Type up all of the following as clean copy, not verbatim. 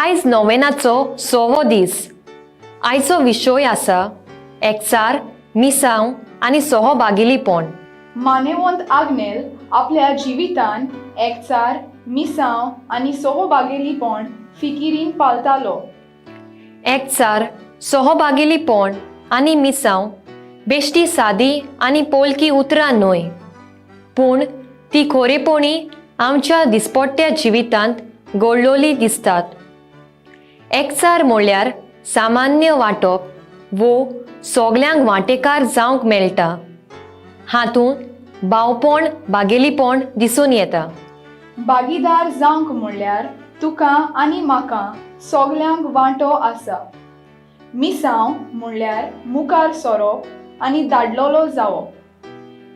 आयज नोवेनाचो सवो दीस. आयचो विशय आसा एकचार, मिसांव आनी सहभागिलीपण. मानेवंत आग्नेल आपल्या जिवितान एकचार, मिसांव आनी सहभागेलीपण फिकिरीन पालतालो. एकचार, सहभागिलीपण आनी मिसांव बेश्टी सादी आनी पोलकी उतरां न्हय, पूण ती खोरेपणी आमच्या दिसपट्ट्या जिवितांत गोडलोली दिसतात. एकचार म्हणल्यार सामान्य वांटप वो सगल्यांक वांटेकार जावंक मेळटा. हातूंत भावपण, बागेलीपण दिसून येता. भागीदार जावंक म्हणल्यार तुका आनी म्हाका सगल्यांक वांटो आसा. मिसांव म्हणल्यार मुखार सोरोप आनी धाडलोलो जावप.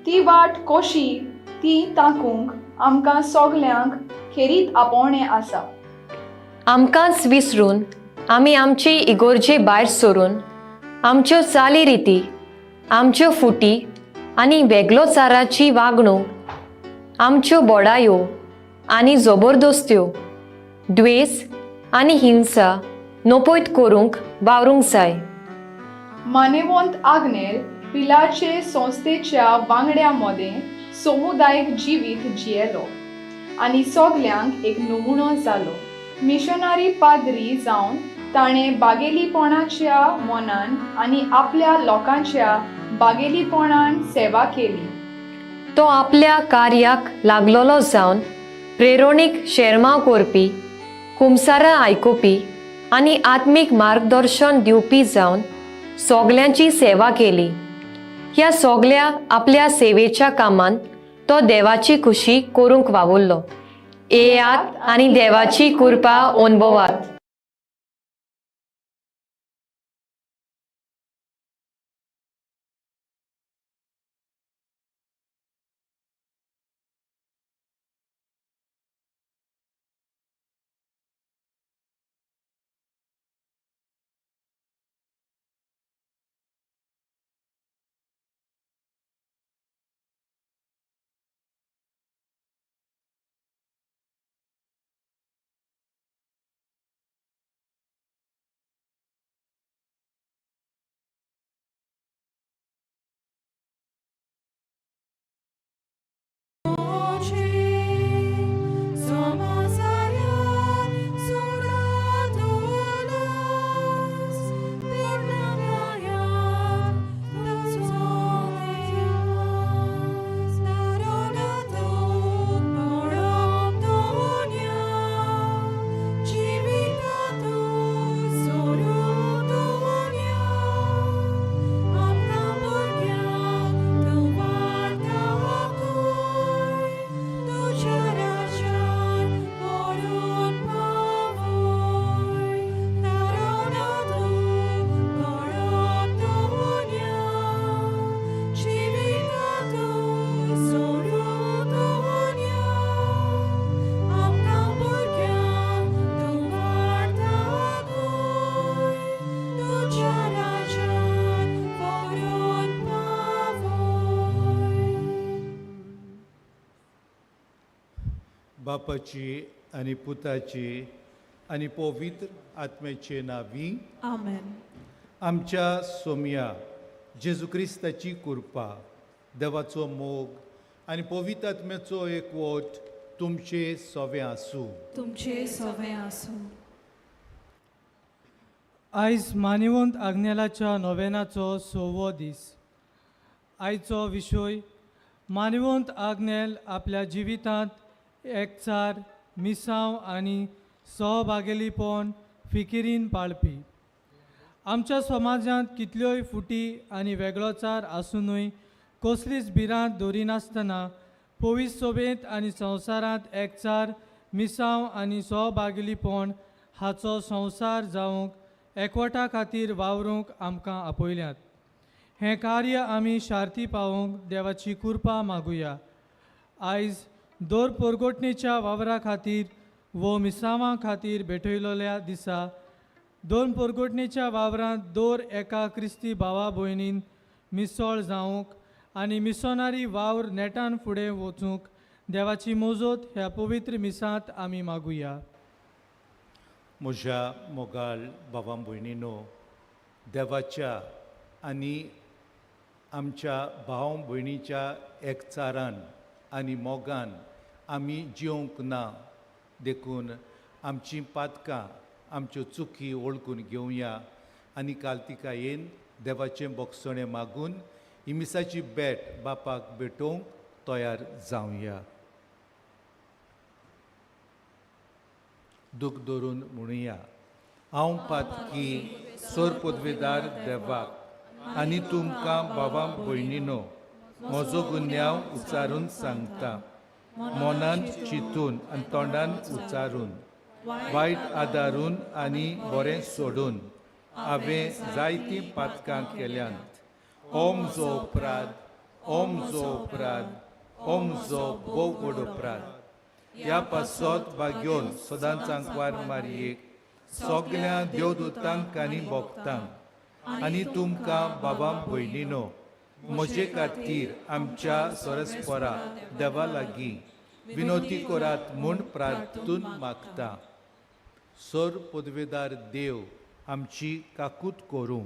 ती वाट कशी ती ताकूंक आमकां सगल्यांक खेरीत आपोवणें आसा. आमकांच विसरून आमी आमचे इगोर्जे भायर सरून आमच्यो चाली रिती, आमच्यो फुटी आनी वेगळोचाराची वागणूक, आमच्यो बोडायो आनी जबरदस्त्यो, द्वेस आनी हिंसा नपयत करूंक वावरूंक जाय. मानेवंत आग्नेल पिलाचे संस्थेच्या वांगड्या मदें समुदायीक जिवीत जियेलो आनी सगल्यांक एक नमुनो जालो. मिशनरी पाद्री जावन ताणें बागेलीपणाच्या मनान आनी आपल्या लोकांच्या बागेलीपणान सेवा केली. तो आपल्या कार्याक लागलोलो जावन प्रेरणीक शेरमांव करपी, कुमसारां आयकुपी आनी आत्मीक मार्गदर्शन दिवपी जावन सगल्यांची सेवा केली. ह्या सगल्या आपल्या सेवेच्या कामांत तो देवाची खुशी करूंक वावुरलो. येयात आनी देवाची कृपा अनुभवात. बापाची आनी पुताची आनी पवित्र आत्म्याचे नांवी आमेन. आमच्या सोमया जेजू क्रिस्ताची कृपा, देवाचो मोग आनी पवित्र आत्म्याचो एकवट तुमचे सोवे आसूं. तुमचे सवे आसूं. आयज मानिवंत आग्नेलाच्या नोवेनाचो सवो दीस. आयचो विशय मानिवंत आग्नेल आपल्या जिवितांत एकचार, मिसांव आनी सहभागेलीपण फिकिरीन पाळपी. आमच्या समाजांत कितल्योय फुटी आनी वेगळोचार आसुनूय कसलीच भिरांत दवरिनासतना पवित्र सोबेंत आनी संवसारांत एकचार, मिसांव आनी सहभागेलीपण हाचो संवसार जावंक एकवटा खातीर वावरूंक आमकां आपयल्यात. हें कार्य आमी शार्ती पावोवंक देवाची कृपा मागुया. आयज दर पोरगोटणेच्या वावरा खातीर वो मिसांवा खातीर भेटयलोल्या दिसा दोन पोरगोटणेच्या वावरांत दर एका क्रिस्ती भावा भयणीन मिसळ जावंक आनी मिसोनारी वावर नेटान फुडें वचूंक देवाची मोजोत ह्या पवित्र मिसांत आमी मागुया. म्हज्या मोगाळ भावां भयणीनो, देवाच्या आनी आमच्या भाव भयणीच्या एकचारान आनी मोगान आमी जिवंक ना, देखून आमचीं पातकां आमच्यो चुकी वळखून घेवया आनी कालतिकायेन देवाचें बोगसणें मागून इमिसाची भेट बापाक भेटोवंक तयार जावया. दूख धरून म्हणुया, हांव पातकी सोर पदवेदार देवाक आनी तुमकां बाबा भयणीनो म्हजो गुन्यांव उच्चारून सांगता, मनान चिंतून आनी तोंडान उच्चारून, वायट आदारून आनी बरें सोडून हांवें जायतीं पातकां केल्यांत. हो म्हजो अपराध, हो म्हजो अपराध, हो म्हजो भोव व्हड अपराध. ह्या पासत भाग्योन सदांच आंकवार मारयेक सगल्या देवदूतांक आनी भोगतांक आनी तुमकां बाबा भयणीनो म्हजे खातीर आमच्या सरस्परा देवा लागीं विनोती करात म्हूण प्रार्थून मागता. सर पदवेदार देव आमची काकूत करूं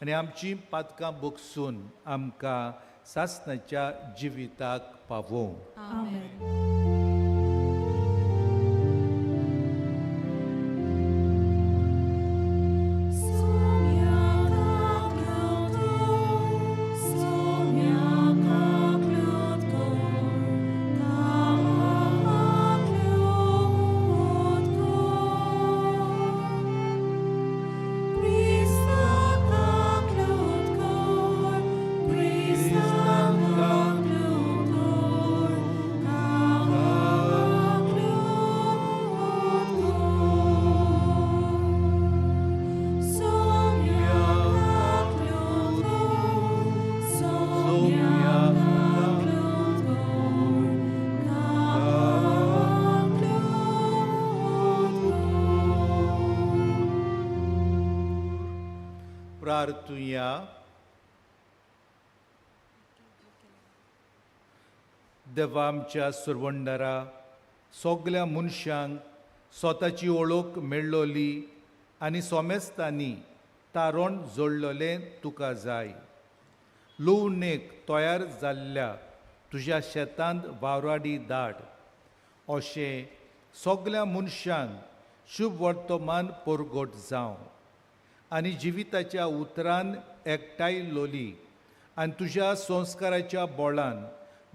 आनी आमची पातकां बगसून आमकां सासणाच्या जिविताक पावोवं. आमेन. प्रार्थुया. देवा आमच्या सुरवंडरा, सगल्या मनशांक स्वताची वळख मेळ्ळोली आनी सोमेस्तांनी तारण जोडलेलें तुका जाय. लुवणेक तयार जाल्ल्या तुज्या शेतांत वावराडी धाड, अशें सगल्या मनशांक शुभ वर्तमान परगट जावं आनी जिविताच्या उतरान एकठांयलोली आनी तुज्या संस्काराच्या बोळान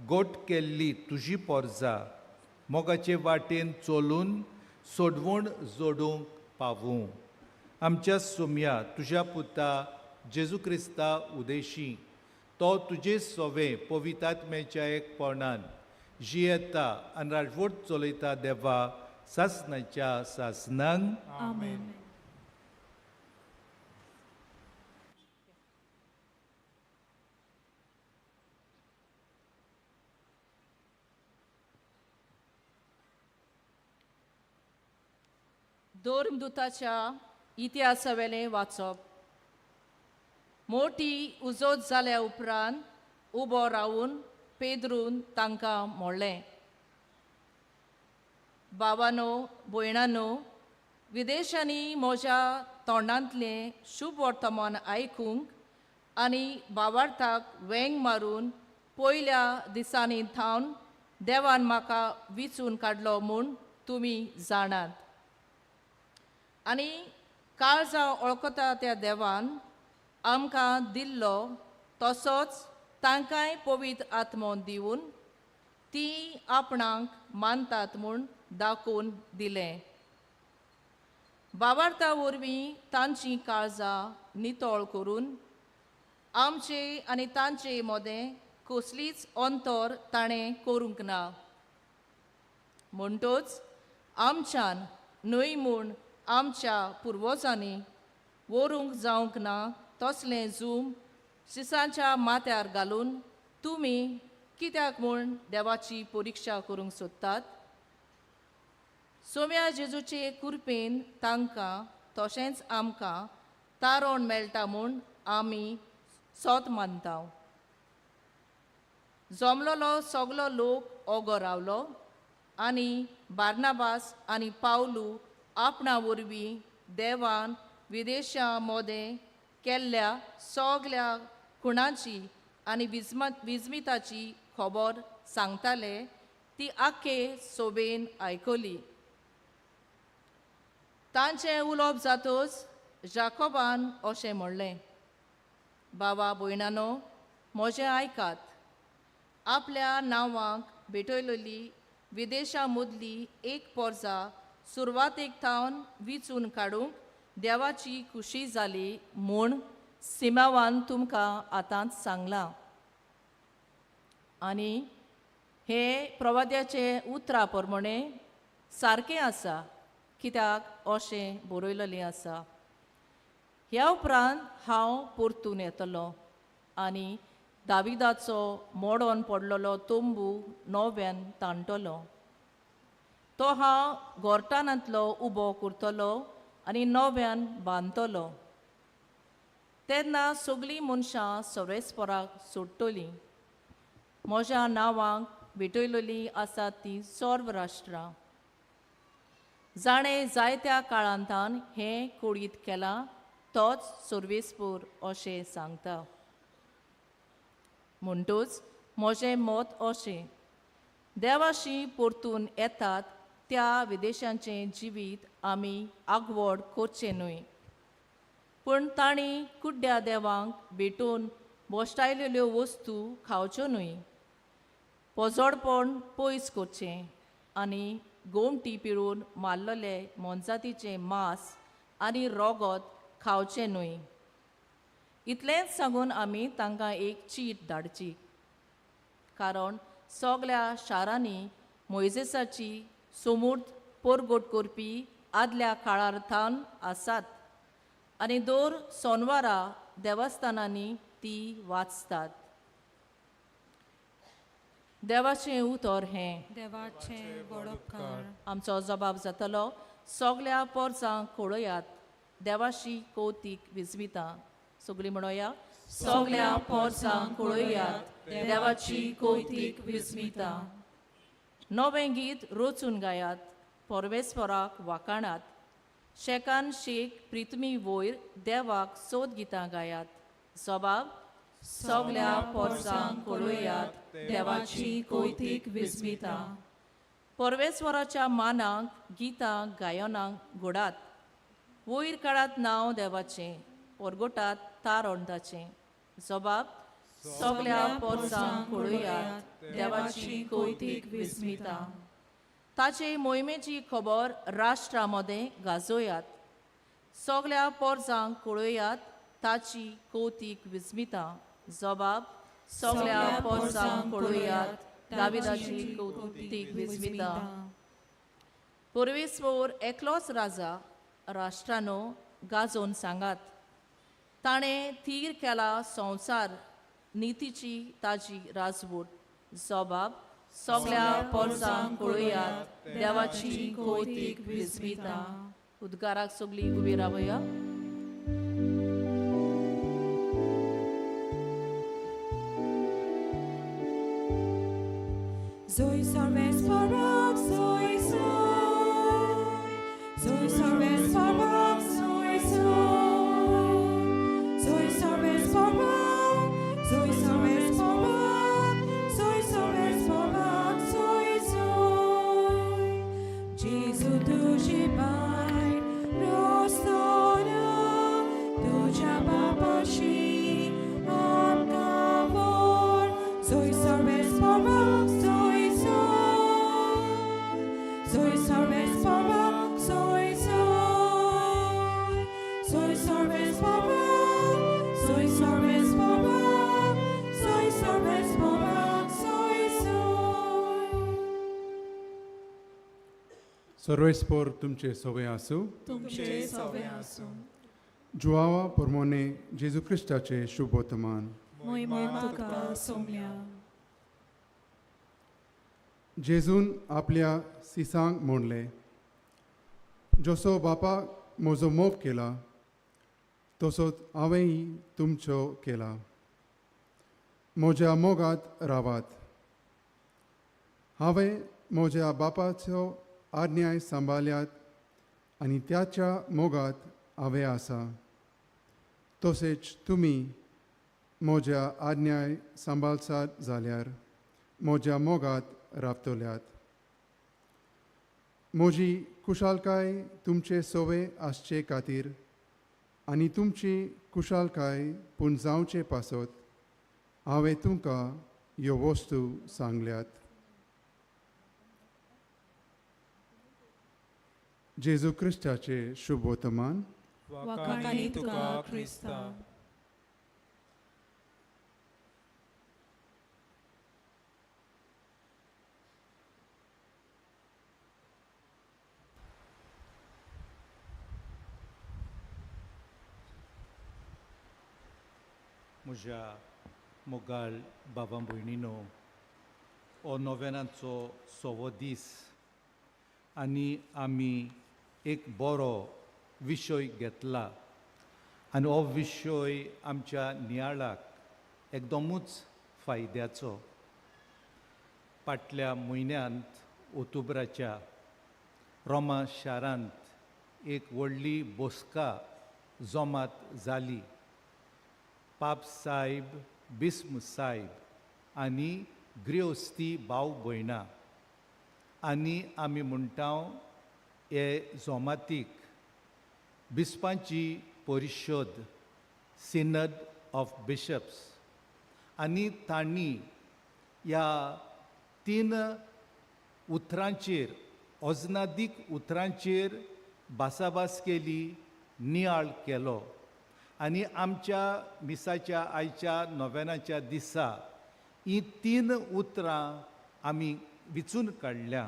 गोट केल्ली तुजी पोरजा मोगाचे वाटेन चलून सोडवण जोडूंक पावूं. आमच्या सोम्या तुज्या पुता जेजू क्रिस्ता उदेशी तो तुजे सोवे पवितात्म्याच्या एकपणान जियेता आनी राजवट चलयता देवा सासणाच्या सासणांक. आमेन. धर्मदूताच्या इतिहासावेलें वाचप. मोटी उजोत जाल्या उपरांत उबो रावून पेद्रून तांकां म्हणलें, बाबानो भयणानो, विदेशांनी म्हज्या तोंडांतलें शुभ वर्तमान आयकूंक आनी बावार्थाक वेंग मारून पयल्या दिसांनी थावन देवान म्हाका विचून काडलो म्हूण तुमी जाणात. आनी काळजां वळखता त्या देवान आमकां दिल्लो तसोच तांकांय पवित्र आत्मो दिवन ती आपणाक मानतात म्हूण दाखोवन दिलें. बावार्था वरवीं तांचीं काळजां नितळ करून आमचे आनी तांचे मदें कसलीच अंतर ताणें करूंक ना. म्हणटच आमच्यान न्हय म्हूण आमच्या पुर्वजांनी व्हरूंक जावंक ना तसलें जूम शिसांच्या माथ्यार घालून तुमी कित्याक म्हूण देवाची परिक्षा करूंक सोदतात? सोम्या जेजूचे कृपेन तांकां तशेंच आमकां तारण मेळटा म्हूण आमी सोत मानता. जमलोलो सगलो लोक ओगो रावलो आनी बार्नाबास आनी पावलू आपणा वरवीं देवान विदेशां मोदें केल्ल्या सगल्या खुणांची आनी विजमिताची खबर सांगताले ती आख्खे सोबेन आयकली. तांचें उलोवप जातच जाकोबान अशें म्हणलें, बाबा भयणानो म्हजें आयकात. आपल्या नांवांक भेटयलेली विदेशां मदली एक पोरजा सुरवातेक थावन विचून काडूंक देवाची खुशी जाली म्हूण सिमावान तुमकां आतांच सांगलां. आनी हे प्रवाद्याचे उतरा प्रमाणे सारकें आसा, कित्याक अशें बरयलेलें आसा, ह्या उपरांत हांव परतून येतलो आनी दाविदाचो मोडोन पडलेलो तंबू नव्यान ताणटलो. तो हांव गोरटानांतलो उबो करतलो आनी नव्यान बांदतलो. तेन्ना सगळीं मनशां सर्वेस्पराक सोडटलीं. म्हज्या नांवांक भेटयलेलीं आसात तीं सर्व राष्ट्रां. जाणें जायत्या काळांतान हें कोळीत केलां तोच सर्वेस्पोर अशें सांगता. म्हणटूच म्हजें मत अशें, देवाशी परतून येतात त्या विदेशांचें जिवीत आमी आगवड करचें न्हय, पूण तांणी कुड्ड्या देवांक भेटून भश्टायलेल्यो वस्तू खावच्यो न्हय. पोजोडपण पयस करचें आनी गोमटी पिळून मारलेले मोनजातीचें मांस आनी रोगोत खावचें न्हय. इतलेंच सांगून आमी तांकां एक चीट धाडची, कारण सगल्या शारांनी मोयजेसाची सोमूर्त परगट करपी आदल्या काळार थावन आसात आनी दर सोनवारा देवस्थानांनी ती वाचतात. देवाचें उतर हें. देवाचें व्हड उपकार. आमचो जबाब जातलो, सगल्या पोरसांक खळयात, देवाशी कौतीक विजमिता. सगळीं म्हणोया, सगल्या पोरसांक खळयात, देवाची कौतीक विजमिता. नवें गीत रचून गायात, परमेश्वराक वाकाणात, शेकान शेक प्रितमी वयर देवाक सोद गितां गायात. जबाब, सगल्या पोरसांक खळयात, देवाची कौतीक विस्मिता. परमेश्वराच्या मानाक गितां गायनाक घोडात, वयर काडात नांव देवाचें, परगोटात तारण ताचें. जबाब, सगल्या पोरसांक खळयात, देवाची कौतीक विस्मिता. ताचे मोहिमेची खबर राष्ट्रा मदें गाजोयात, सगल्या पोरसांक कळयात ताची कौतीक विस्मिता. जबाब, सगल्या पोरसांक कळयात, दाविदाची कौतीक विस्मिता. परमेश्वर एकलोच राजा, राष्ट्रानो गाजोवन सांगात, ताणें थीर केला संवसार, नितीची ताजी राजवट. जबाब, सगल्या पोरसांक कळयात, देवाची कौतीक विस्मिता. उद्गाराक सगळीं उबी रावया. Zoe sarves parak, zoe zoe, zoe sarves parak, zoe zoe, zoe sarves parak, zoe sarves parak, zoe sarves parak, zoe zoe. Jesu tuji pai rostona, tuja papashi amkavor, zoe sarves parak, zoe zoe, zoe sarves parak, zoe zoe, zoe sarves parak, zoe sarves parak, zoe sarves parak, zoe zoe. सर्वेस्पोर तुमचे सवय आसूं. तुमचे सवे आसूं. जुआवा पोरमोने जेजू क्रिस्ताचे शुभ वर्तमान. मोहिमा तुका सोमया. जेजून आपल्या सिसांक म्हणलें, जसो बापा म्हजो मोग केला तसोच हांवेंय तुमचो केला. म्हज्या मोगात रावात. हांवें म्हज्या बापाचो आज्ञाय सांबाळ्यात आनी त्याच्या मोगात हांवें आसा तशेंच तुमी म्हज्या आज्ञाय सांबाळसात जाल्यार म्हज्या मोगात रावतल्यात. म्हजी कुशालकाय तुमचे सोवे आसचे खातीर आनी तुमची कुशालकाय पूण जावचे पासत हांवें तुमकां ह्यो वस्तू सांगल्यात. जेजू क्रिस्ताचे शुभ वर्तमान. वाखाणी तुका क्रिस्ता. म्हज्या मोगाळ बाबा भयणीनो, हो नोवेनाचो सवो दीस आनी आमी एक बरो विशय घेतला आनी हो विशय आमच्या नियाळाक एकदमूच फायद्याचो. फाटल्या म्हयन्यांत ओतुब्राच्या रोमा शारांत एक व्हडली बसका जमात जाली. पाप सायब, बिस्म सायब आनी गृहस्थी भाव भयणां आनी आमी म्हणटा हे जोमातीक बिस्पांची परिशद, सिनद ऑफ बिशप्स. आनी तांणी ह्या तीन उतरांचेर, अजनादीक उतरांचेर भासाभास केली, नियाळ केलो आनी आमच्या मिसाच्या आयच्या नोवेनाच्या दिसा ही तीन उतरां आमी विचून काडल्या.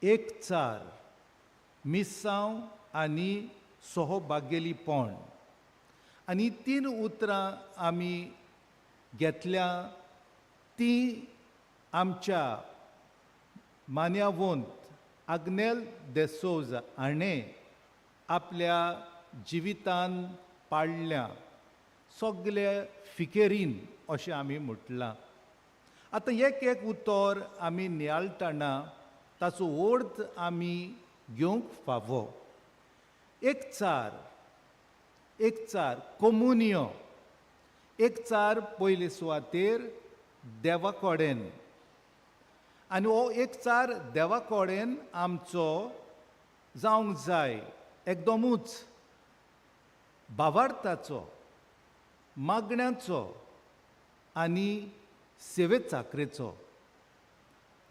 एक चार मिसांव आनी सोहबागेलीपण. आनी तीन उतरां आमी घेतल्या ती आमच्या मान्यावंत आग्नेल देसोज हाणें आपल्या जिवितान पाळ्ळ्या सगळे फिकेरीन अशें आमी म्हटलां. आतां एक एक उतर आमी नियाळटना ताचो अर्थ आमी घेवंक फावो. एक चार, एक चार कोमुनियो, एक चार पयले सुवातेर देवा कडेन आनी हो एक चार देवा कडेन आमचो जावंक जाय एकदमूच भावार्थाचो, मागण्याचो आनी सेवे चाकरेचो.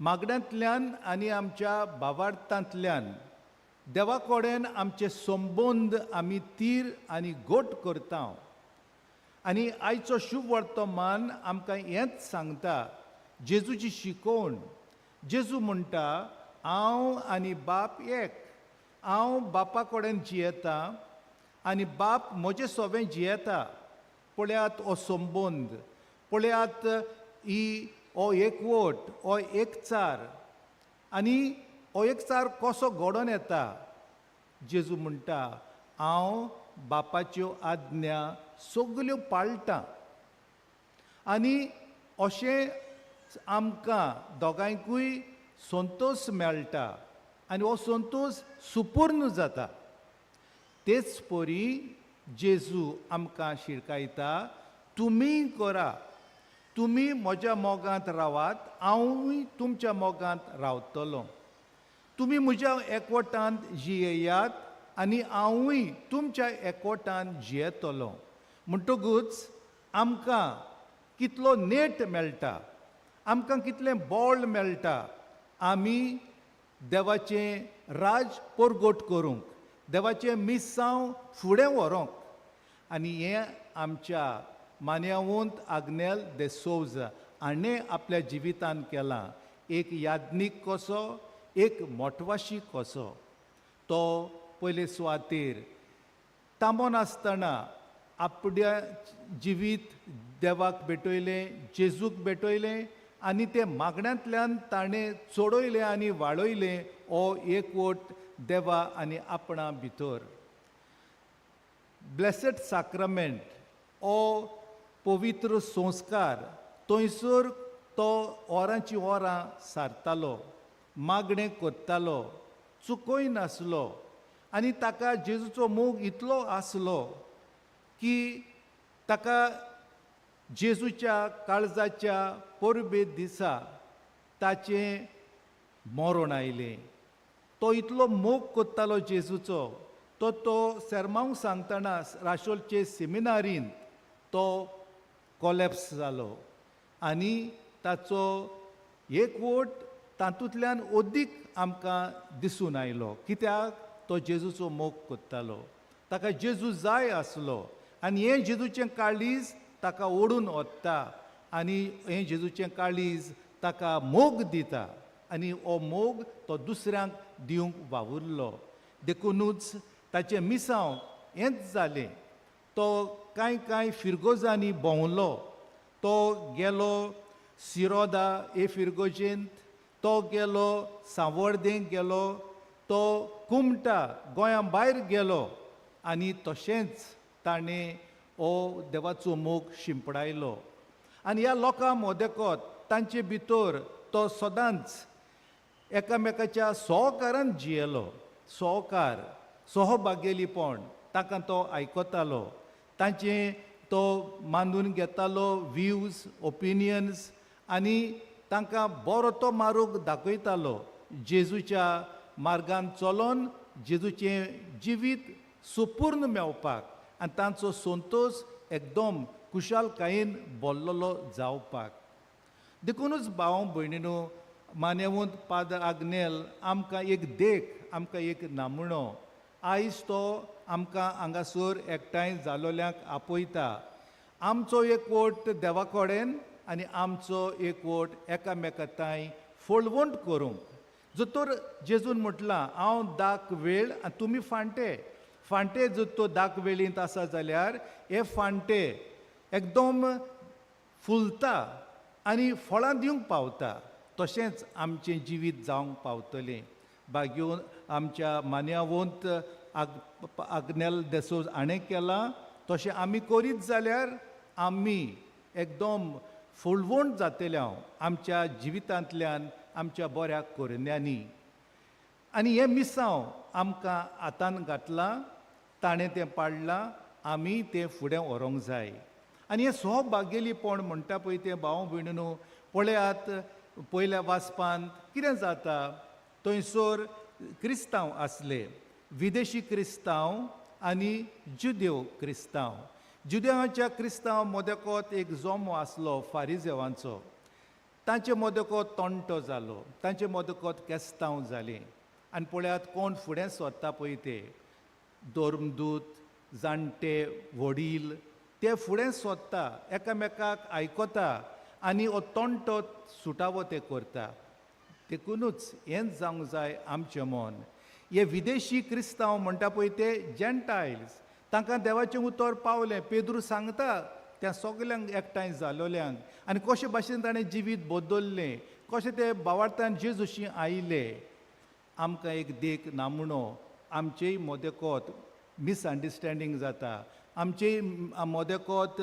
मागण्यांतल्यान आनी आमच्या भावार्थांतल्यान देवा कडेन आमचे संबंद आमी तीर आनी गोट करता. आनी आयचो शुभ वर्तमान आमकां हेंच सांगता, जेजूची शिकोवण. जेजू म्हणटा, हांव आनी बाप एक, हांव बापा कडेन जियेता आनी बाप म्हजे सोबें जियेता. पळयात हो संबंद, पळयात ही हो एकवट, हो एकचार. आनी हो एकचार कसो घडोवन येता? जेजू म्हणटा, हांव बापाच्यो आज्ञा सगल्यो पाळटां. आनी अशें आमकां दोगांयकूय संतोश मेळटा आनी हो संतोश सुपूर्ण जाता. तेच परी जेजू आमकां शिरकायता, तुमी करा, तुमी म्हज्या मोगांत रावात, हांवूय तुमच्या मोगांत रावतलो. तुमी म्हज्या एकवटांत जियेयात आनी हांवूय तुमच्या एकवटांत जियेतलो. म्हणटकूच आमकां कितलो नेट मेळटा, आमकां कितलें बळ मेळटा आमी देवाचें राज परगट करूंक, देवाचें मिसांव फुडें व्हरूंक. आनी हें आमच्या मान्यावंत आग्नेल दे सोज हाणें आपल्या जिवितान केलां. एक याज्ञीक कसो, एक मोटवाशी कसो, तो पयले सुवातेर तांबो नासतना आपल्या जिवीत देवाक भेटयलें, जेजूक भेटयलें आनी तें मागण्यांतल्यान ताणें चडयलें आनी वाडयलें हो एकवट देवा आनी आपणा भितर. ब्लेसड साक्रमेंट हो पवित्र संस्कार थंयसर तो वरांची वरां सारतालो, मागणें करतालो, चुकय नासलो आनी ताका जेजूचो मोग इतलो आसलो की ताका जेजूच्या काळजाच्या परबे दिसा ताचें मरण आयलें. तो इतलो मोग कोत्तालो जेजूचो तो तो सेर्मांव सांगतना राशोलचे सेमिनारींत तो कोलॅप्स जालो आनी ताचो एकवट तातूंतल्यान अदीक आमकां दिसून आयलो. कित्याक तो जेजूचो मोग कोत्तालो, ताका जेजू जाय आसलो आनी हें जेजूचें काळीज ताका ओडून वता आनी हें जेजूचें काळीज ताका मोग दिता आनी हो मोग तो दुसऱ्यांक दिवंक वावुरलो. देखुनूच ताचें मिसांव हेंच जालें. तो कांय कांय फिरगोजांनी भोंवलो, तो गेलो सिरोदा हे फिरगोजेंत, तो गेलो सावर्देंक गेलो, तो कुमटा गोंया भायर गेलो आनी तशेंच ताणें हो देवाचो मोग शिंपडायलो. आनी ह्या लोकां मदेकोत तांचे भितर तो सदांच एकामेकाच्या सहकारान जियेलो. सहकार, सहभागेलीपण ताका तो आयकतालो, तांचें तो मानून घेतालो व्यूज, ओपिनियन्स आनी तांकां बरो तो मार्ग दाखयतालो. जेजूच्या मार्गान चलोन जेजूचें जिवीत सुपूर्ण मेवपाक आनी तांचो संतोश एकदम खुशालकायेन बोल्लोलो जावपाक. देखुनूच भाव भयणीनो, मानेवंत पादर आग्नेल आमकां एक देख, आमकां एक नामुणो. आयज तो आमकां हांगासर एकठांय जालोल्यांक आपयता. आमचो एकवट देवा कडेन आनी आमचो एकवट एकामेका तांय फळवंट करूंक. जर जेजून म्हटलां हांव दाक वेळ आनी तुमी फांटे, फांटे जर तो दाक वेळींत आसा जाल्यार हे फांटे एकदम फुलता आनी फळां दिवंक पावता. तशेंच आमचें जिवीत जावंक पावतलें. बागेवन आमच्या मान्यावंत आग्नेल देसोज हाणें केलां तशें आमी करीत जाल्यार आमी एकदम फुलवण जातले हांव आमच्या जिवितांतल्यान, आमच्या बऱ्या करण्यांनी. आनी हें मिसांव आमकां हातान घातलां, ताणें तें पाडलां, आमी तें फुडें व्हरूंक जाय. आनी हें सहभागेलीपण म्हणटा पळय तें भाव भयणीनो पळयात. पयल्या वाचपांत कितें जाता, थंयसर क्रिस्तांव आसले, विदेशी क्रिस्तांव आनी जुदेव क्रिस्तांव. जुदेवाच्या क्रिस्तांव मदेकोत एक जोमो आसलो फारिजेवांचो. तांचे मदेकोत तंटो जालो, तांचे मदेकोत केस्तांव जालें. आनी पळयात कोण फुडें सरता पळय ते धर्मदूत, जाणटे, वडील ते फुडें सोदता, एकामेकाक आयकता आनी हो तंटो सुटावो ते करता. देखुनूच हेंच जावंक जाय आमचें मन. हे विदेशी क्रिस्तांव म्हणटा पळय ते जेंटायल्स, तांकां देवाचें उतर पावलें. पेद्रू सांगता त्या सगल्यांक एकठांय जालोल्यांक आनी कशे भाशेन ताणें जिवीत बदल्लें, कशें ते बावार्थान जेजूशी आयले. आमकां एक देख नामुणो. आमचेय मदेकोत मिसअंडरस्टँडींग जाता, आमचेय मदेकोत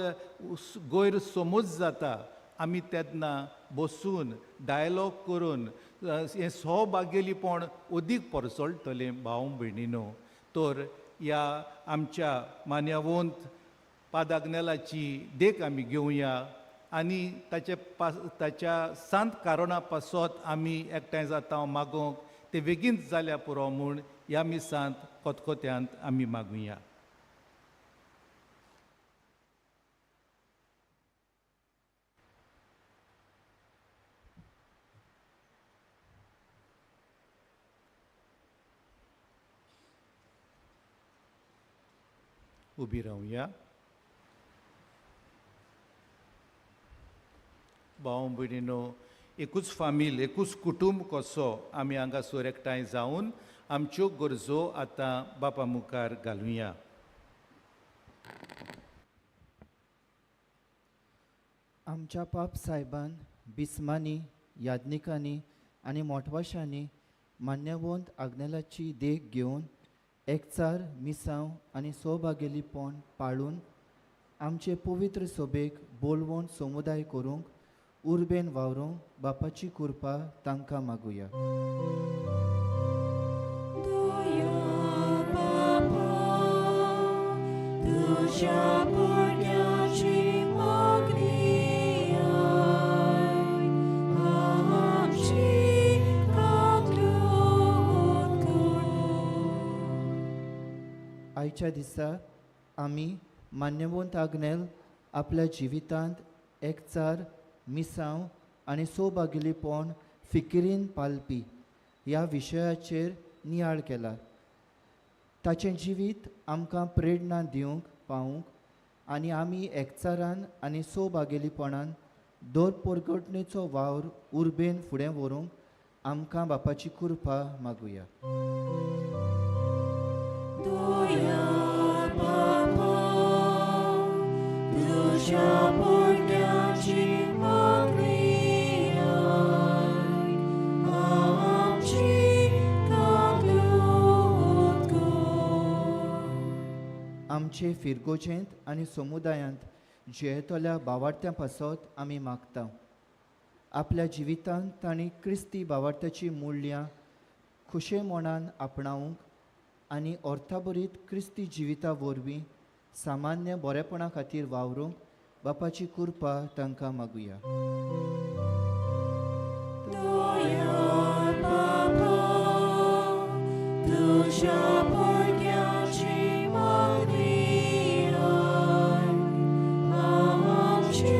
गैरसमज जाता. आमी तेन्ना बसून डायलॉग करून हें सहभागेलीपण अदीक परसळटलें भाव भयणीनो. तर ह्या आमच्या मान्यवंत पादाग्नेलाची देख आमी घेवया आनी ताचे ताच्या सांत कारणा पासत आमी एकठांय जाता मागोवंक ते बेगीनच जाल्या पुरो म्हूण ह्या मिसांत खतखत्यांत आमी मागुया. उबी रावया. भाव भयणीनो, एकूच फामील, एकूच कुटूंब कसो आमी हांगासर एकठांय जावन आमच्यो गरजो आतां बापा मुखार घालुया. आमच्या पाप सायबान, बिस्मांनी, याज्ञिकांनी आनी मोटवाशांनी मान्यवंत आग्नेलाची देख घेवन एकचार, मिसांव आनी सौभागेलीपण पाळून आमचे पवित्र सभेक बोलवण समुदाय करूंक उर्बेन वावरूंक बापाची कृपा तांकां मागुया. तुज्या पुण्याची मागणी आयक, आमची काकलूत कर. आयच्या दिसा आमी मान्यवंत आग्नेल आपल्या जिवितांत एकचार, मिसांव आनी सौभागेलीपण फिकिरीन पालपी ह्या विशयाचेर नियाळ केला. ताचें जिवीत आमकां प्रेरणा दिवंक पावूंक आनी आमी एकचारान आनी सौभागेलीपणान दर परगटणेचो वावर उर्बेन फुडें व्हरूंक आमकां बापाची कृपा मागुया. दोयाळ बापा, तुज्या पुण्याची मागणी आयक, आमची काकलूत कर. आमचे फिरगोजेंत आनी समुदायांत जियेतल्या बावार्थ्यां पासत आमी मागता. आपल्या जिवितांत तांणी क्रिस्ती बावार्थ्याची मूल्यां खुशे मनान आपणावंक आनी अर्थाभरीत क्रिस्ती जिविता वरवीं सामान्य बरेपणा खातीर वावरूंक बापाची कृपा तांकां मागुया. दोयाळ बापा, तुज्या पुण्याची मागणी आयक, आमची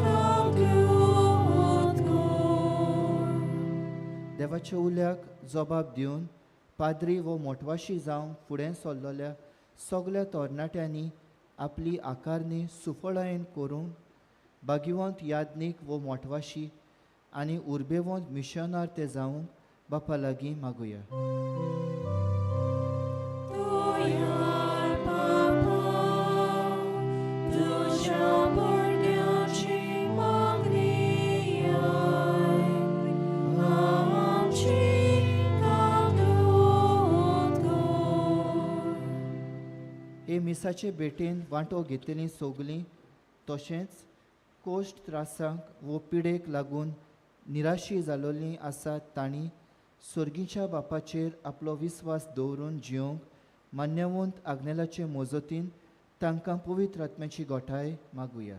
काकलूत कर. देवाच्या उल्याक जबाब दिवन पाद्री वो मोटवाशी जावंक फुडें सरलेल्या सगल्या तरणाट्यांनी आपली आकारणी सुफळायेन करूंक बागिवंत याज्ञीक वो मोटवाशी आनी उर्बेवंत मिशनार ते जावंक बापा लागीं मागुया. दोयाळ बापा, तुज्या पुण्याची मागणी आयक, आमची काकलूत कर. हे मिसाचे भेटेन वांटो घेतलीं सगलीं तशेंच कोश्ट त्रासांक वो पिडेक लागून निराशी जालोलीं आसात तांणी सर्गीच्या बापाचेर आपलो विस्वास दवरून जिवंक मान्यवंत आग्नेलाचे मोजतीन तांकां पवित्र आत्म्याची गोठाय मागुया.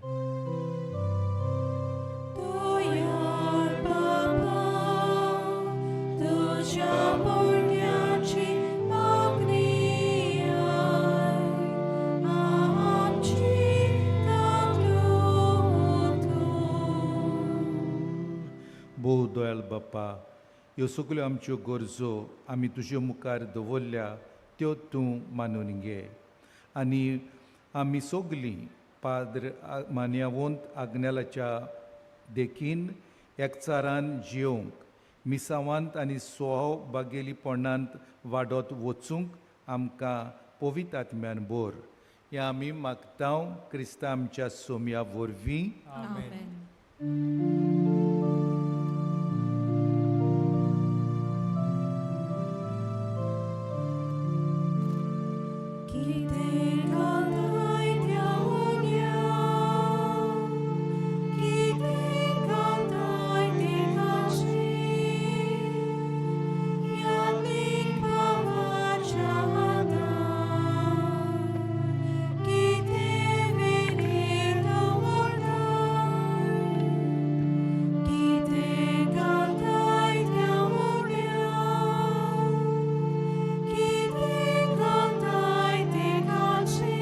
दोयाळ बापा, तुज्या पुण्याची मागणी आयक, आमची काकलूत कर. भोव दोयाल बाप्पा, ह्यो सगल्यो आमच्यो गरजो आमी तुजे मुखार दवरल्या त्यो तूं मानून घे आनी आमी सगलीं पाद्र मान्यावंत आग्नेलाच्या देखीन एकचारान जियोवंक मिसावांत आनी स्वभागेलीपणांत वाडत वचूंक आमकां पवित्र आत्म्यान बोर. हें आमी मागता क्रिस्ता आमच्या सोम्या वरवीं. आमेन. कितें घालताय त्या उण्या, कितें घालताय ते काशी, याज्ञीक भावाच्या हातान, कितें वेरेर दवरताय, कितें घालताय त्या उण्या, कितें घालताय ते काशी,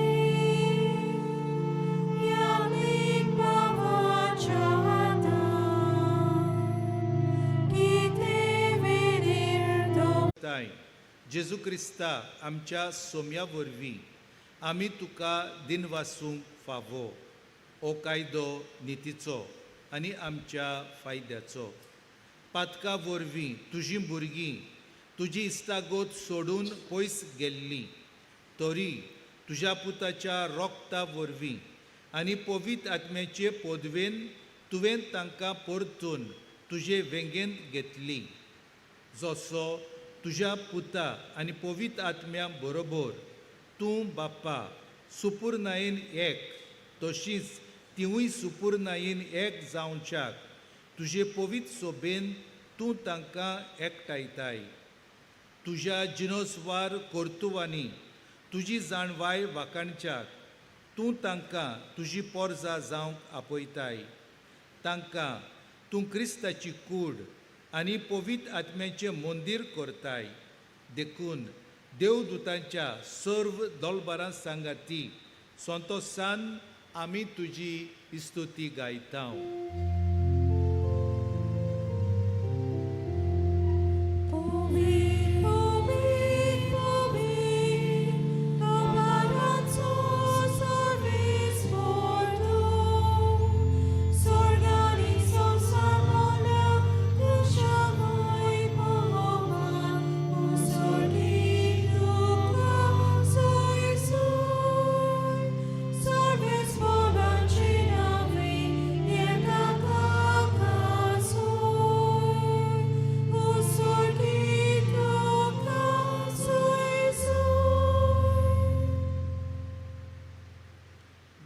याज्ञीक भावाच्या हातान, कितें वेरेर दवरताय. ताय जेजू क्रिस्ता आमच्या सोम्या वरवीं आमी तुका दिनवासूंक फावो. हो कायदो नितीचो आनी आमच्या फायद्याचो. पातका वरवीं तुजीं भुरगीं तुजी इस्तागोत सोडून पयस गेल्लीं तरी तुज्या पुताच्या रोगता वरवीं आनी पवित्र आत्म्याचे पदवेन तुवें तांकां परतून तुजे वेंगेंत घेतली. जसो तुज्या पुता आनी पवित्र आत्म्या बरोबर तूं बाप्पा सुपुर्नायेन एक तशीच तिवूय सुपुर्नायेन एक जावच्याक तुजे पवित्र सोबेन तूं तांकां एकठांयताय. तुज्या जिनोसवार कर्तुवांनी तुजी जाणवाय वाखाणच्याक तूं तांकां तुजी पोरजा जावंक आपयताय. तांकां तूं क्रिस्ताची कूड आनी पवित्र आत्म्याचें मंदीर करताय. देखून देवदूतांच्या सर्व दोलबारां सांगाती संतोसान आमी तुजी इस्तुती गायता.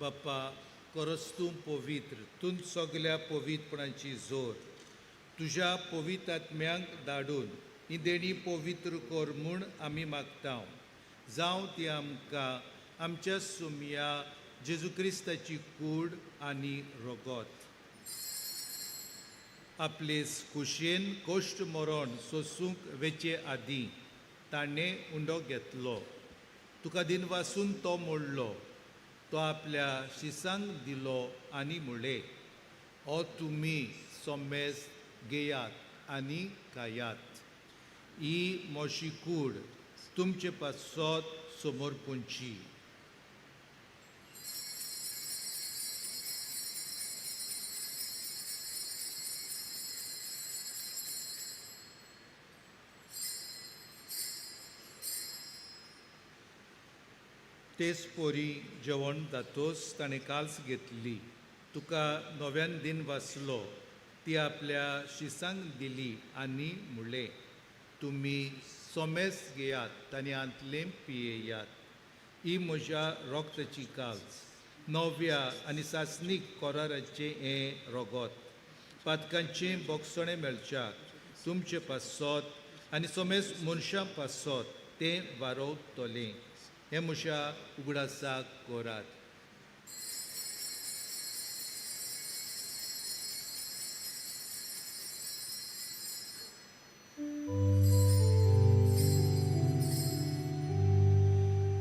बाप्पा, करस तूं पवित्र, तूं सगल्या पवित्रपणाची जोर तुज्या पवित्र आत्म्यांक धाडून ही देणी पवित्र कर म्हूण आमी मागता. जावं ती आमकां आमच्या सुमया जेजू क्रिस्ताची कूड आनी रगत. आपले कुशेन कोश्ट मरण सोसूंक वेचे आदीं ताणें उंडो घेतलो. तुका दिनवासून तो मोडलो, तो आपल्या शिसांक दिलो आनी म्हणलें, ओ तुमी सोमेस घेयात आनी खायात. ही मोशी कूड तुमचे पासत समर्पणची. तेच पोरी जेवण जातोच ताणें काल्स घेतली, तुका नव्यान दिन वाचलो, ती आपल्या शिसांक दिली आनी म्हणलें, तुमी सोमेस घेयात आनी आंतलें पियेयात. ही म्हज्या रोगताची काल्स, नव्या आनी सासणीक कोराराचें हें रोगत. पातकांचें बोगसणें मेळच्याक तुमचे पासत आनी सोमेस मनशां पासत तें वारोवतलें. हें म्हज्या उगडासाक करात.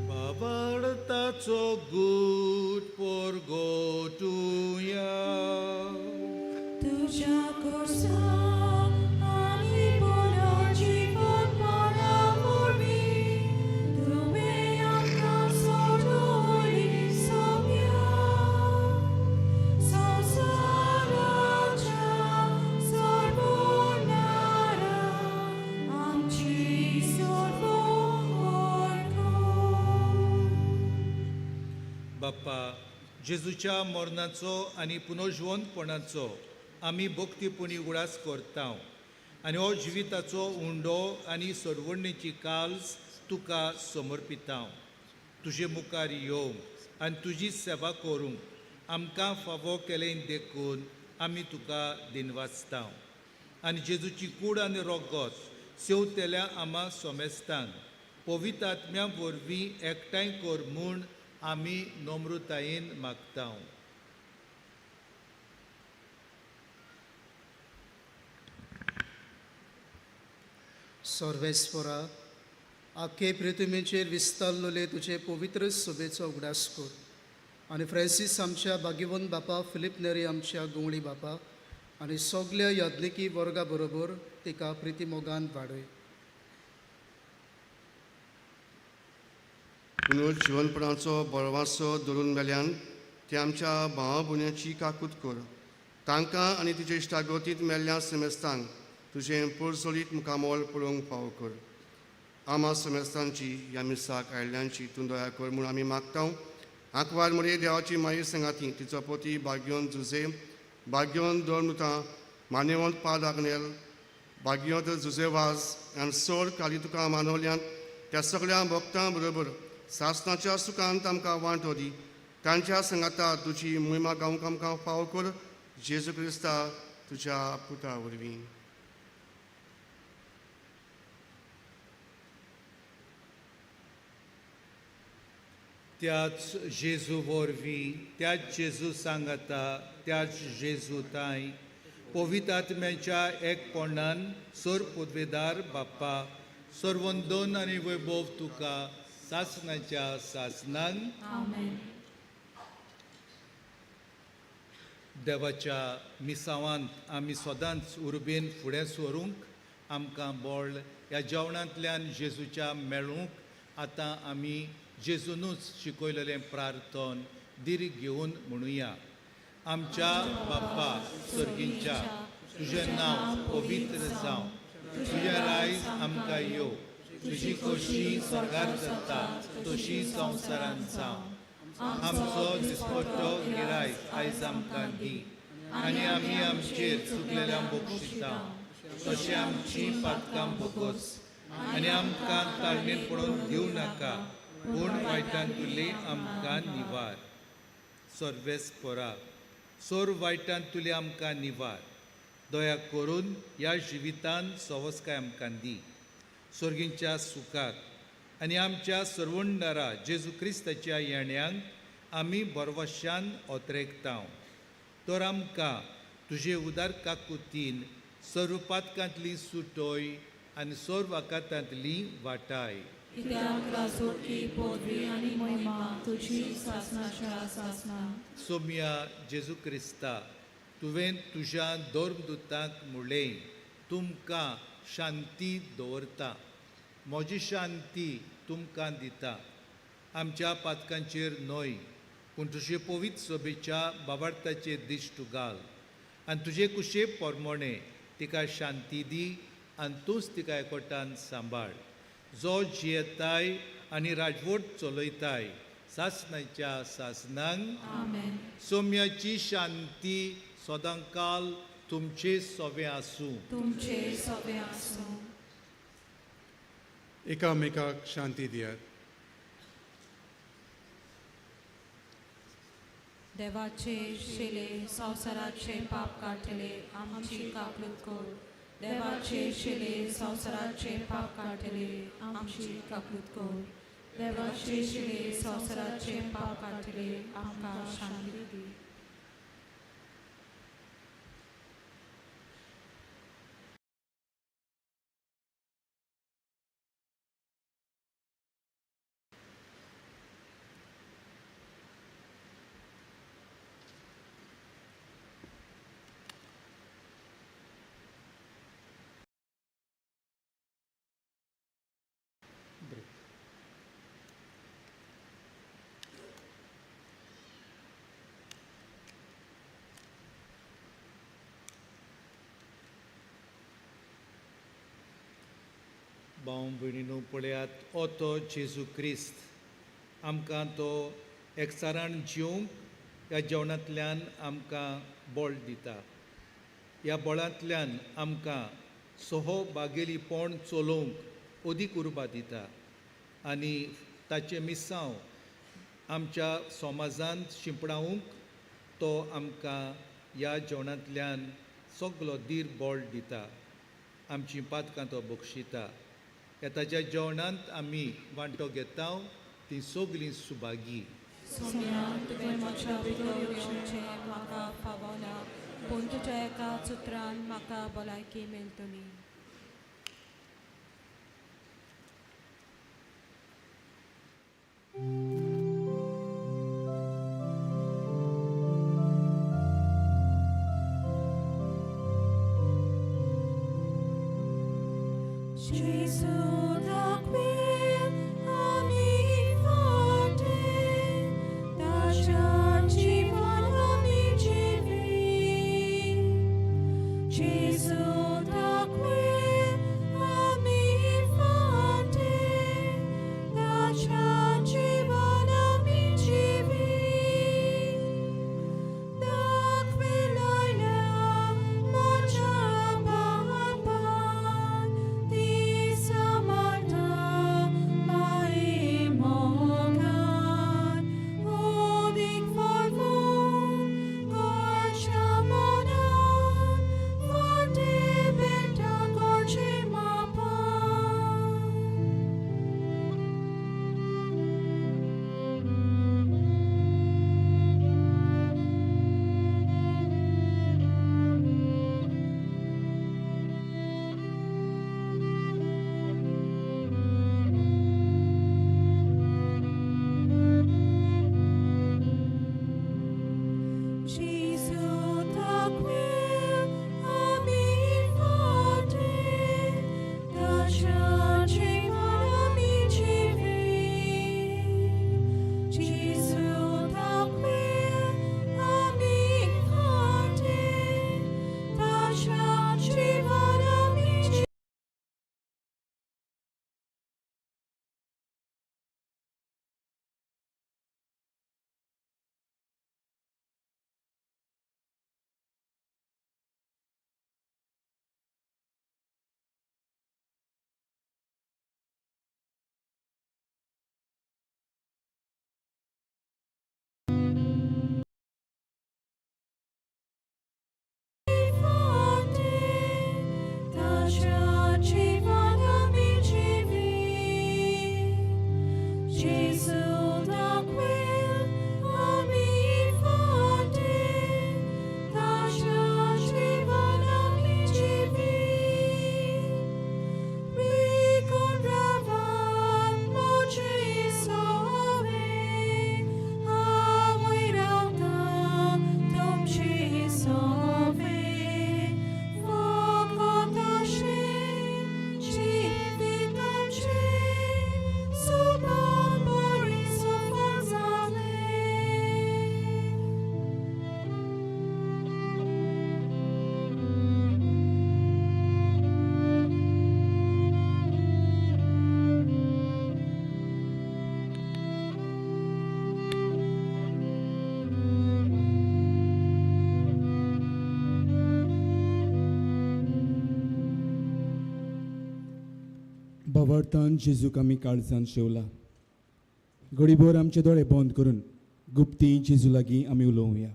बाबाडताचो गूट पोरगोटुया तुझ्या कोर्सा आनी पुनर्जीवनपणा वरवीं तुवें आमकां सोडयली सोम्या. संवसाराच्या सोडवणारा आमची सोडवण कर. बाप्पा, जेजूच्या मरणाचो आनी पुनर्जिवंतपणाचो आमी भक्तीपुणी उगडास करता आनी हो जिविताचो उंडो आनी सोडवणेची काल्स तुका समर्पिता. तुजे मुखार येवंक आनी तुजी सेवा करूंक आमकां फावो केलें देखून आमी तुका दिनवासता. आनी जेजूची कूड आनी रोगत सेवतेल्या आमा सोमेस्तांक पवित्र आत्म्या वरवीं एकठांय कर म्हूण आमी नम्रतायेन मागता. सर्वेस्परा, आखे पृथ्वीचेर विस्तारलेले तुजे पवित्र सभेचो उगडास कर आनी फ्रांसीस आमच्या भाग्यवंत बापा, फिलीप नेरी आमच्या गुंवळी बापा आनी सगल्या याज्ञिकी वर्गा बरोबर तिका प्रितीमोगान वाडय. पुनर्जिवनपणाचो बळवासो धरून मेल्यान ते आमच्या भावा भुण्याची काकूत कर. तांकां आनी तुजे इश्टागतींत मेल्ल्या सेमेस्तांक तुजें पोरसोलीत मुखामोल पळोवंक फावो कर. आमा सेमेस्तांची ह्या मिसाक आयिल्ल्यांची तूं दया कर म्हूण आमी मागता. आंकवार मरे देवाची माई सांगाती तिचो पती भाग्योन जुजे, भाग्योन दोन मान्यवंत पाद आग्नेल, भाग्योंत जुजे वाज आनी सोड काली तुका मानवल्यान त्या सगळ्या भक्तां बरोबर सासणाच्या सुखांत आमकां वांटो दी. तांच्या सांगाता तुजी मोहिमा गावंक आमकां फावो कर. जेजू क्रिस्ता तुज्या पुता वरवीं. त्याच जेजू वरवीं, त्याच जेजू सांगाता, त्याच जेजू ताई पवित्र आत्म्याच्या एकपणान सोर पदवेदार बाप्पा सर्वंदन आनी वैभव तुका सासणाच्या सासणान. आमेन. देवाच्या मिसावांत आमी सदांच उर्बेन फुडें सरूंक आमकां बळ ह्या जेवणांतल्यान जेजूच्या मेळूंक आतां आमी जेजूनूच शिकयलेलें प्रार्थन दीर्घ घेवन म्हणुया. आमच्या बाप्पा सर्गींच्या, तुजें नांव पवित्र जावं, तुजें रायज आमकां येवं, तुजी खोशी स्वर्गार जाता तशी संवसारांत जावं. आमचो दिसपट्टो गिरायक आयज आमकां दी आनी आमी आमचेर चुकलेल्यांक बक्षिता तशें आमची पातकां बोगोस आनी आमकां ताळणेर पडोवन दिवं नाका, पूण वायटांतुली आमकां निवार. सर्वेस पोरा सोर वायटांतुली आमकां निवार, दया करून ह्या जिवितान सवस्काय आमकां दी, सर्गींच्या सुखाक आनी आमच्या सर्वंडारा जेजू क्रिस्ताच्या येण्यांक आमी बरवशान ओतरेकतांव. तर आमकां तुजे उदार काकुतीन सर्व पातकांतली सुटोय आनी सर्व आकातांतली वाटाय. कित्याक राजवटकी पदवी आनी महिमा तुजी सासणाच्या सासणा. सोम्या जेजू क्रिस्ता, तुवें तुज्या धर्मदुतांक म्हणलें, तुमकां शांती दवरता, म्हजी शांती तुमकां दिता. आमच्या पातकांचेर न्हय पूण तुजे पवित्र सभेच्या बाबार्थाचेर दिश्ट घाल आनी तुजे कुशे पोरमोणे तिका शांती दी आनी तूंच तिका एकवटान सांबाळ, जो जियेताय आनी राजवट चलयताय सासणाच्या सासणांक. आमेन. सोम्याची शांती सदांकाल तुमचे सोवे आसूं. तुमचे सोवे आसूं. एकामेकाक शांती दियात. देवाचे शिले संवसाराचे पाप काडटले आमची काकूत कर. देवाचे शिले संवसाराचे पाप काडटले आमची काकूत कर. देवाचे शिले संवसाराचे पाप काडटले आमकां शांती दी. भाव भयणीनो, पळयात हो तो जेजू क्रिस्त आमकां तो एकचारान जिवंक ह्या जेवणांतल्यान आमकां बळ दिता. ह्या बळांतल्यान आमकां सहो बागेलीपण चलोवंक अदीक उर्बा दिता आनी ताचें मिसांव आमच्या समाजांत शिंपडावंक तो आमकां ह्या जेवणांतल्यान सगलो धीर बळ दिता. आमचीं पातकां तो बक्षिता. ह्या ताच्या जेवणांत आमी वांटो घेता तीं सगलीं सुभागी. सोम्या, तुवें म्हज्या भितर येवचें म्हाका फावना, पूण तुज्या एका सुत्रान म्हाका भलायकी मेळटली. Gesù da qui ami forte, da ci amici vi. Gesù da qui ami forte, da ci amici vi. Da qui laila mocha papan, di sama भावार्थान जेजूक आमी काळजान शेवला. घडीभर आमचे दोळे बंद करून गुप्ती जेजू लागीं आमी उलोवया.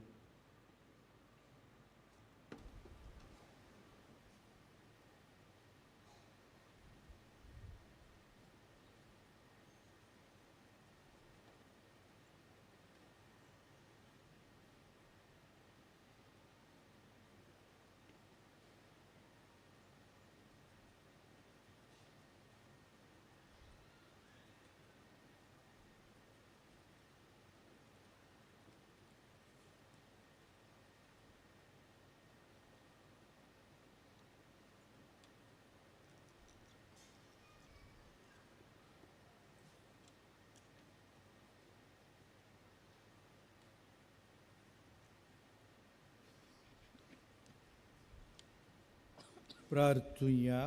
प्रार्थुया.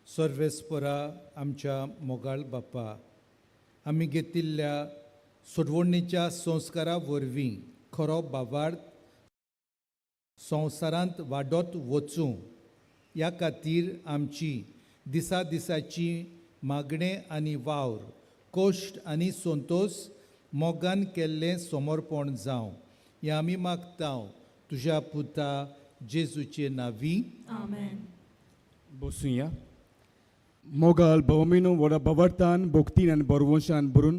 सर्वेस्परा आमच्या मोगाळ बापा, आमी घेतिल्ल्या सोडवणीच्या संस्कारा वरवीं खरो बाबार्थ संवसारांत वाडत वचूं ह्या खातीर आमची दिसा दिसाची मागणें आनी वावर, कश्ट आनी संतोश मोगान केल्लें समर्पण जावं हें आमी मागता तुज्या पुता जेजूचे नांवी. आमेन. बसुया. मोगाल भवमिनो व्हडा भवार्थान भक्तीन आनी बरवंशान भरून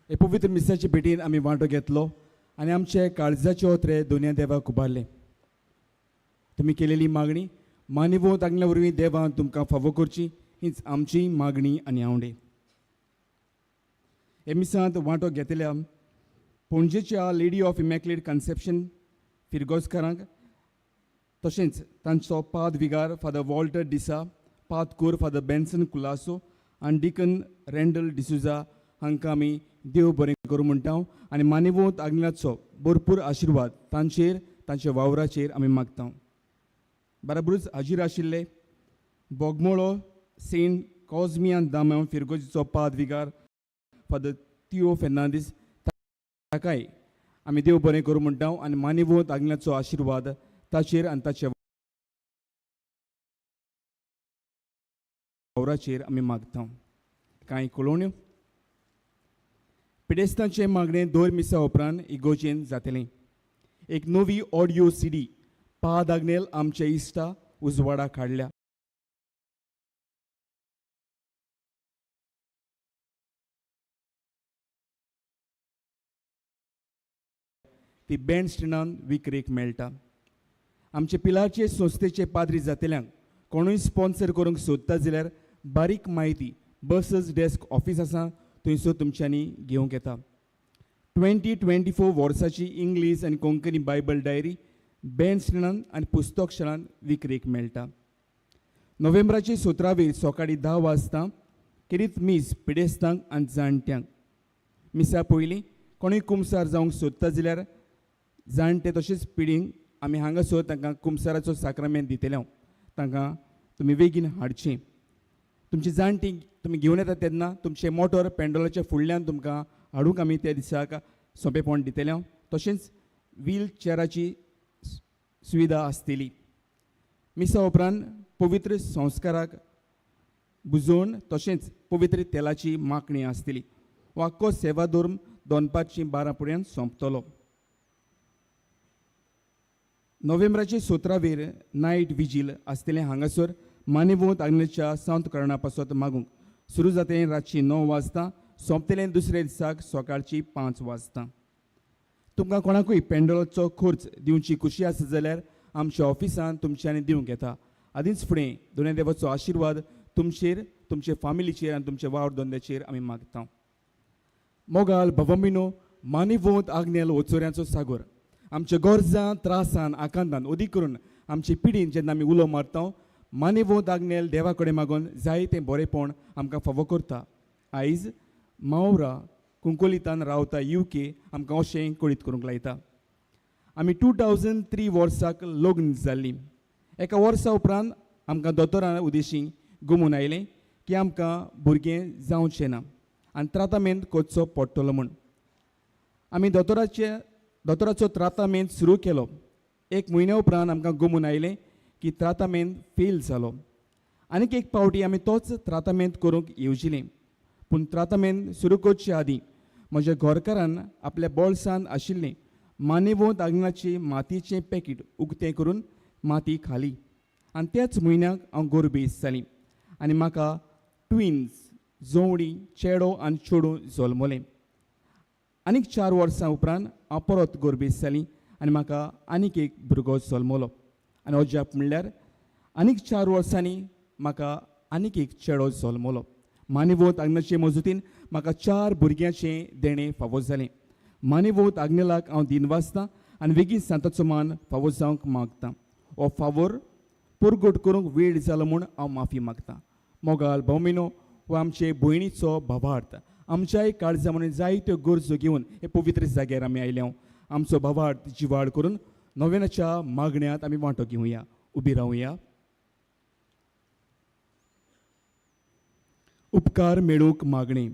हे पवित्र मिसाचे भेटीन आमी वांटो घेतलो आनी आमचे काळजाचे ओत्रे दोनया देवाक उबारले. तुमी केलेली मागणी मानिवो तांगल्या वरवीं देवान तुमकां फावो करची हीच आमची मागणी आनी आवडे. हे मिसांत वांटो घेतल्या पणजेच्या लेडी ऑफ इमॅक्युलेट कन्सेप्शन फिरगोजकारांक तशेंच तांचो पाद विगार फादर वॉल्टर डिसा, पाद कोर फादर बेन्सन कुलासो आनी डिकन रँडल डिसुजा हांकां आमी देव बरें करूं म्हणटा आनी मानिवोत आग्नेलाचो भरपूर आशिर्वाद तांचेर तांच्या वावराचेर आमी मागता. बराबरूच हाजीर आशिल्ले बोगमोळो सेंट कॉजमियान दाम्याव फिरगोजीचो पाद विगार फादर तिओ फेर्नांदीस ताकाय आमी देव बरें करूं म्हणटा आनी मानिवोत आग्नेलाचो आशिर्वाद ताचेर आनी ताच्या वावराचेर आमी मागता. कांय कळोवण्यो पिडेस्तांचें मागणें दोर मिसा उपरांत इगोजेन जातलें. एक नवी ऑडियो सीडी पाद आग्नेल आमच्या इश्टा उजवाडा काडल्या. ती बँड स्टँडान विक्रेक मेळटा. आमचे पिलारचे संस्थेचे पाद्री जातल्यांक कोणूय स्पॉन्सर करूंक सोदता जाल्यार बारीक म्हायती बसस डेस्क ऑफीस आसा थंयसर तुमच्यांनी घेवंक येता. 2024 वर्साची इंग्लीश आनी कोंकणी बायबल डायरी बँड स्टँडान आनी पुस्तक शाळान विक्रेक मेळटा. नोव्हेंबराचे 17वेर सकाळीं 10 वाजता खेरीत मीस पिडेस्तांक आनी जाणट्यांक. मिसा पयलीं कोणूय कुमसार जावंक सोदता जाल्यार जाणटे तशेंच पिडींक आमी हांगासर तांकां कुमसाराचो साक्रामेंत दितले. तांकां तुमी बेगीन हाडचें. तुमची जाणटी तुमी घेवन येता तेन्ना तुमचें मोटर पेंडोलाच्या फुडल्यान तुमकां हाडूंक आमी त्या दिसाक सोंपेपण दितले. तशेंच व्हील चेराची सुविधा आसतली. मिसा उपरांत पवित्र संस्काराक बुजोवन तशेंच पवित्र तेलाची मागणी आसतली. वाक्को सेवा धर्म दनपारची 12 पर्यंत सोंपतलो. नोव्हेंबराचे 17वेर नायट विजील आसतलें हांगासर मानेवोत आग्नेच्या सांत करणा पासत मागूंक सुरू जातलें रातची 9 वाजता, सोंपतलें दुसऱ्या दिसाक सकाळची 5 वाजता. तुमकां कोणाकूय पेंडोलाचो खर्च दिवची खुशी आसा जाल्यार आमच्या ऑफिसान तुमच्यांनी दिवंक येता. आदींच फुडें दोनय देवाचो आशिर्वाद तुमचेर, तुमचे फामिलीचेर आनी तुमचे वावर धंद्याचेर आमी मागता. मोगाल भवमिनो मानिवोत आग्नेल ओचोऱ्यांचो सागोर आमच्या गरजां त्रासान आकांतान अदीक करून आमचे पिडीन जेन्ना आमी उलो मारता मानिवोत आग्नेल देवा कडेन मागून जाय तें बरेंपण आमकां फावो करता. आयज मावरा कुंकोलितान रावता UK आमकां अशें कळीत करूंक लायता. आमी 2003 वर्साक लग्न जाल्लीं. एका वर्सा उपरांत आमकां दोतोरान उदेशी गुमून आयलें की आमकां भुरगें जावचें ना आनी त्रातामेंत करचो पडटलो म्हूण. आमी दोतोराचो त्रातामेंत सुरू केलो. एक म्हयन्या उपरांत आमकां गुमून आयलें की त्रातामेंत फेल जालो. आनीक एक पावटी आमी तोच त्रातामेंत करूंक येवजिलें. पूण त्रातामेंत सुरू करचे आदीं म्हज्या घरकारान आपल्या बोल्सान आशिल्लें मानेवोंत आग्नेलाचें मातयेचें पॅकेट उक्तें करून माती खाली आनी त्याच म्हयन्याक हांव गोरबेस जालीं आनी म्हाका ट्विन्स जोवणी चेडो आनी चेडूं जल्मलें. आनीक 4 वर्सां उपरांत हांव परत गोरबेस जालीं आनी म्हाका आनीक एक भुरगो जल्मलो. आनी अजाप म्हणल्यार आनीक 4 वर्सांनी म्हाका आनीक एक चेडो जल्मलो. मानेवोत आग्नेलाचे मजतीन म्हाका 4 भुरग्यांचें देणें फावो जालें. मानेवोत आग्नेलाक हांव दिन वाचतां आनी वेगीं सांताचो मान फावो जावंक मागतां. हो फावोर परगट करूंक वेळ जालो म्हूण हांव माफी मागतां. मोगाल भोवमिनो हो आमचे भयणीचो भावार्थ आमच्याय काळजा म्हणून जायत्यो गरजो घेवन हे पवित्र जाग्यार आमी आयल्या. आमचो भावार्थ जिवाळ करून नव्यानाच्या मागण्यांत आमी वांटो घेवया. उबी रावया. उपकार मेळूंक मागणी.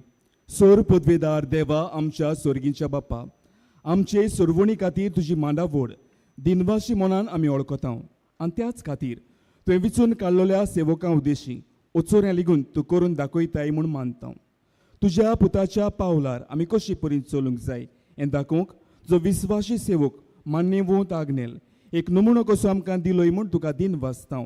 सोर पदवेदार देवा आमच्या सोर्गींच्या बापा, आमचे सोरवणी खातीर तुजी मांडावड दिनवाशी मनान आमी वळखता आनी त्याच खातीर तुवें विचून काडलेल्या सेवकां उद्देशी ओचोऱ्यां लिगून तूं करून दाखयताय म्हूण मानता. तुज्या पुताच्या पावलार आमी कशी परी चलूंक जाय हें दाखोवंक जो विस्वाशी सेवक मान्यवंत आग्नेल एक नमुनो कसो आमकां दिलोय म्हूण तुका दिन वाचता.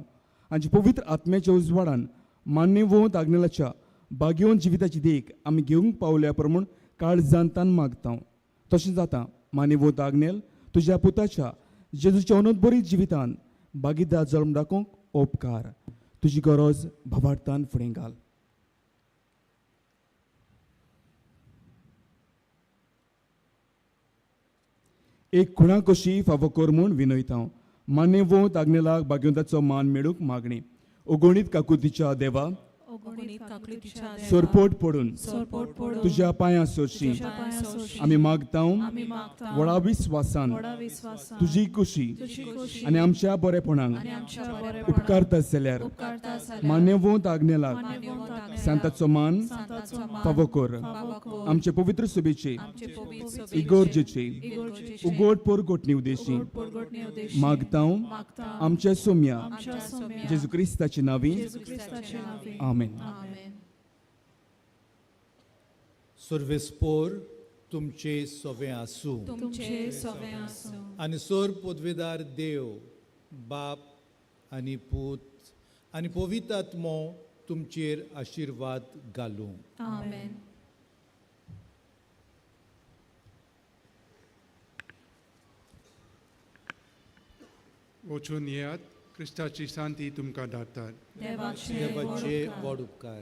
आनी पवित्र आत्म्याच्या उजवाडान मान्यवंत आग्नेलाच्या बागेवन जिविताची देख आमी घेवंक पावल्या प्रमाण काळजान तान मागता. तशें जाता मान्यवंत आग्नेल तुज्या पुताच्या जेजूच्या अनंत बरी जिवितान बागीदार जल्म दाखोवंक उपकार. तुजी गरज भावार्थान फुडें घाल. एक खुणा कशी फावो कर म्हूण विनयता. मान्यवंत आग्नेलाक बागेवंताचो मान मेळूंक मागणी. ओगणीत काकुतीच्या देवा सरपोट पडून तुज्या पांयां सोरशी आमी मागता व्हडा विस्वासान तुजी खुशी आनी आमच्या बरेपणाक उपकारता जाल्यार मान्यवंत आग्नेलाक सांताचो मान फावो कर. आमचे पवित्र सभेचे इगोर्जेचे उगोट पोरगोटणी उद्देशी मागता आमच्या सोम्या जेजू क्रिस्ताचे नांवी. आमेन. सर्वेस्पोर तुमचे सोवे आसूं. आनी सोर पदवेदार देव बाप आनी पूत आनी पवित्र आत्मो तुमचेर आशिर्वाद घालूं. आमेन. वचून येयात. क्रिस्ताची शांती तुमकां धाडटात. देवाचे व्हड उपकार.